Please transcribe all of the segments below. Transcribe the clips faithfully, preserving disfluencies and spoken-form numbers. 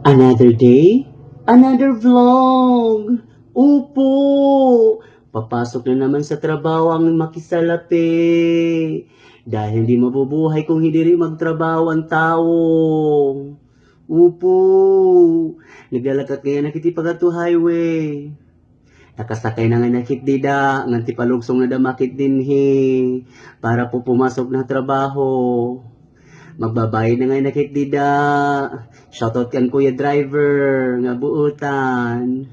Another day, another vlog. Upo! Papasok na naman sa trabaho ang makisalapi. Dahil hindi mabubuhay kung hindi rin magtrabaho ang tao. Upo! Naglalakat ngayon na kiti pagkadto highway. Nakasakay na ngay-an ak hit dida, ngan tipalugsong na da man ak hit dinhi, para po pumasok na trabaho. Magbabayad na ngay-an ak hit dida. Shoutout kan kuya driver, nga buutan.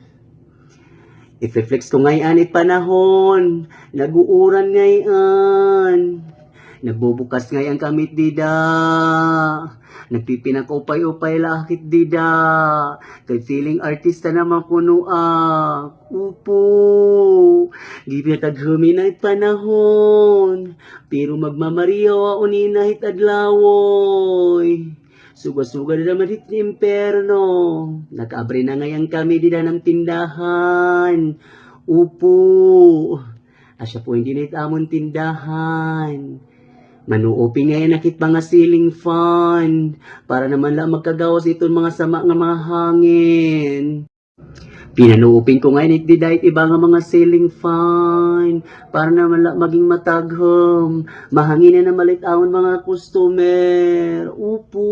I-flex ko ngay-an it panahon, nag-uuran ngay-an. Nagbubukas ngay-an kami hit dida. Nagpipinakaupay-upay la ak hit dida. Kay feeling artista naman kuno ak. Upo. Gipinataghumi na it panahon. Pero magmamariho ako nina hit adlaw, oy. Suga-suga na naman hit impyerno. Nag-abri na ngay-an kami dida ng tindahan. Upo. Asya po, hindi na it amon tindahan. Manuupin ngay-an ak hit mga ceiling fan. Para naman la magkagawas iton mga sama nga mga hangin. Pinanuupin ko ngay-an it dida it iba nga mga ceiling fan. Para naman la maging mataghum. Mahangin na naman la it amon mga customer. Upo.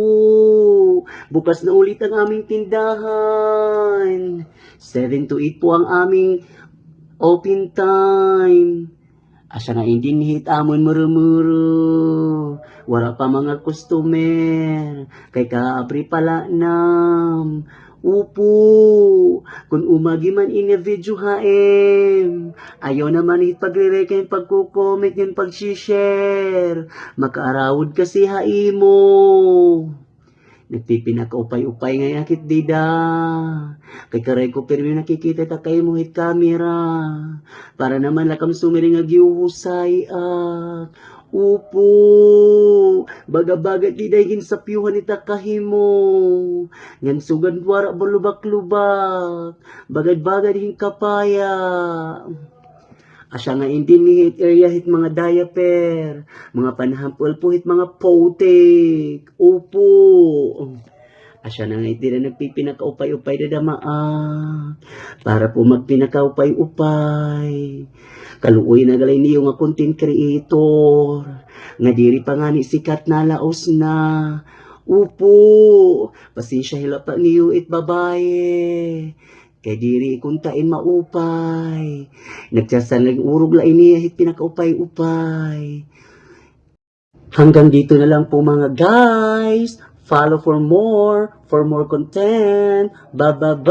Bukas na ulit ang aming tindahan. Seven to eight po ang aming open time. Asya nga indi hit amon murumuro. Wara pa mga customer. Kay kaabri pa la nam. Upo. Kun umagi man ini video ha im, ayaw naman hit pagre-like, pagko-comment, ngan pag-share. Makaarawod kasi ha imo. Nagpipinakaupay-upay ngay-an ak hit dida. Kay karay ko pirmi nakikita it ak ha imo hit camera. Para naman la kam sumiring nga gihuhusay ak. Upo. Baga-baga it dida it ginsapyuhan it ak ha imo. Ngan sugad wara bulubak-lubak. Bagad-bagad hin kapaya. Asya nga indi hit area hit mga diaper, mga panhampol po hit mga potik. Upo. Asya na nga indi na nagpipinakaupay-upay dida ma-, ah, para po magpinakaupay-upay. Kaluoy na gali niyo nga content creator. Nga diri pa ngani sikat na, laos na. Upo. Pasensya hila pa niyo it babaye. Kay diri kunta in maupay. Nagsasanag urog la ini hit pinakaupay-upay. Hanggang dito na lang po, mga guys. Follow for more, for more content. Bye-bye.